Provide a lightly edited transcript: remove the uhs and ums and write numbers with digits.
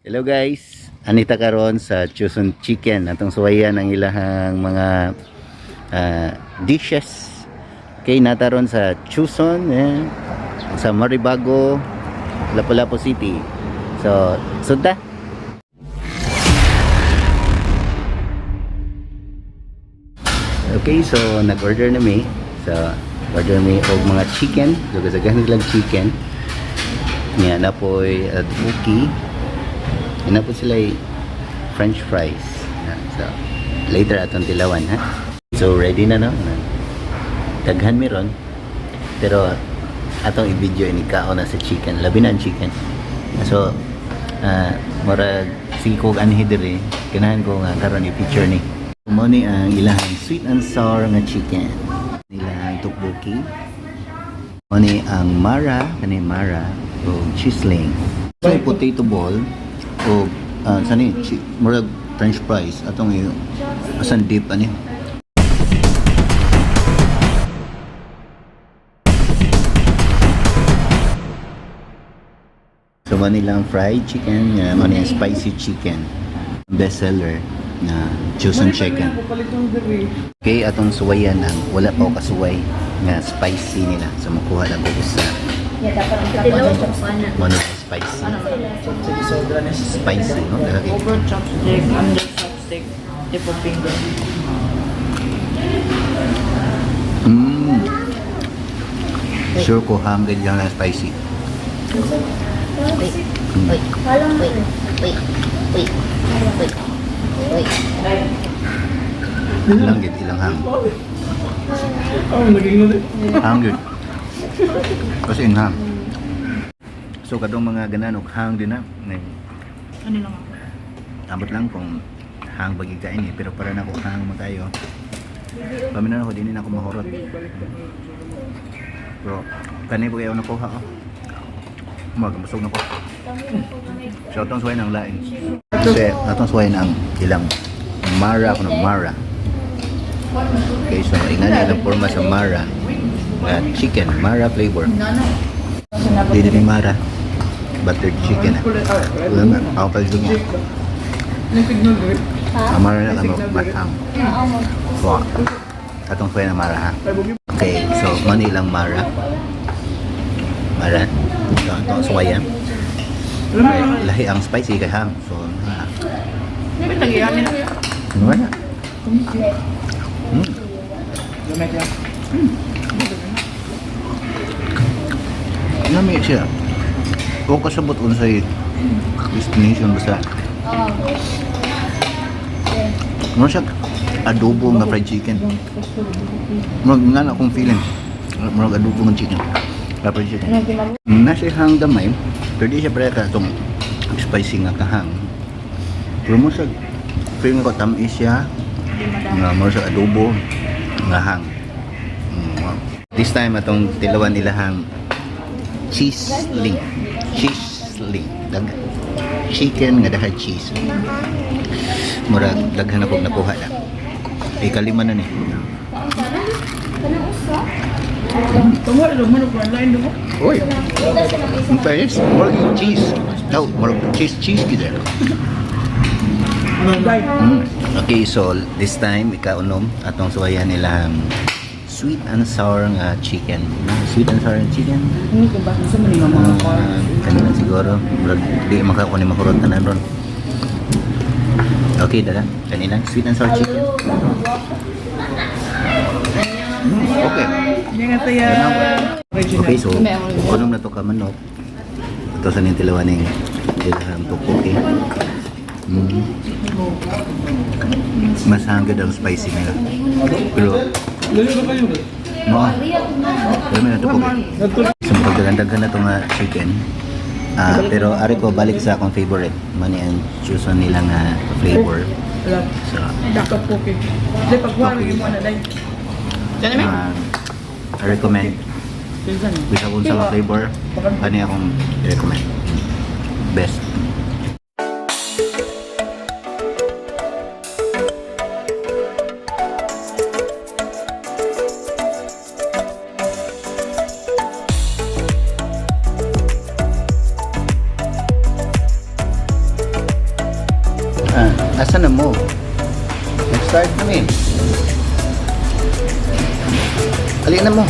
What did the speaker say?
Hello guys, anita karon sa Chosun Chicken atong suwayan ang ilahang mga dishes. Okay, nataron sa Chosun sa Maribago, Lapu-Lapu City. So, sudta. Okay, so nag-order na mi. So, order mi og mga chicken, duga-duga lang chicken. Niya na po'y buki. Yan po sila French fries. So, later atong tilawan ha. So, ready na no? Daghan mi ron. Pero, atong i-video ini kao na sa chicken. Labi na ang chicken. So, mura sige ko anhi diri. Ganahan ko nga karon i-picture ni. Mo ni ang ilahang sweet and sour nga chicken. Ilahang tukbuki. Mo ni ang mara, kani mara o chisling. So, potato ball o sani murag French fries atong asan dip ani. So manilang fried chicken, manilang spicy chicken, best seller na Chosun chicken. Okay, atong suwayan ang wala pa kasuway nga spicy nila. So makuha lang ko sa one spicy. Spicy, no? Over chopstick, under chopstick, tip of finger. Sure ko hanggang lang na spicy. Ilang gid ilang hang. Hang gid. Kasi hang. So kadong mga ganan og hang din na. Ano lang ako? Ambot lang kung hang bagi ka ini pero para na ko hang mo tayo. Paminan ako din na ako mahurot. Bro, kanay po kayo nakuha ko. Magbusog na ko. So atong suway ng lain. Kasi atong suway ng ilang mara ko ng mara. Okay, so ingani ang forma sa mara. Chicken, mara flavor. Hindi din mara. Buttered chicken. Wala na, ako pala doon niya. Mara na kami matang. So, atong suway ng mara ha. Okay, so manilang mara. Mara. So, atong suwayan. Okay, lahi ang spicy kay hang. So, May tagiyan nila. ano ba na? Nami siya. Kung kasabot unsay destination basta. Ano siya? Adobo nga fried chicken. Murag nga na akong feeling. Murag adobo ng chicken. Fried chicken. Nasa hang gamay. Pero di siya pala ka itong spicy nga kahang. Pero mo siya feeling ko tamis siya. Nga mo siya adobo nga hang. This time atong tilawan nila hang cheese-ling. Cheese-ling. Chicken nga dahil cheese. Murag daghan ako nakuha na. Ikalima na ni. Tunggu dulu, mana pun lain dulu. Oy. Ang panis, murag cheese. No, murag cheese gitu. Okay, so this time ikaunom atong suwayan nilang sweet and sour nga chicken. Sweet and sour chicken. Ini ke bahasa mana mama kau? Kanina siguro, murag di makako ni mahurot na ron. Okay, dala. Kanina sweet and sour chicken. Okay. Jangan saya. Okay, so kunom na to ka manok. Ito sa nintilawan ng ilahang tukoki. Mas hanggang ang spicy nila. Pero pero may natukoki. So magdagandagan na ito nga chicken. Pero ari ko balik sa akong favorite. Mani ang Chosun nila nga flavor. So, Dapat poke. Dia pagkuhan lagi mo na dai. I recommend bisa kung sa flavor kani akong recommend best. Asa na mo? Nag-start kami. Alin na mo.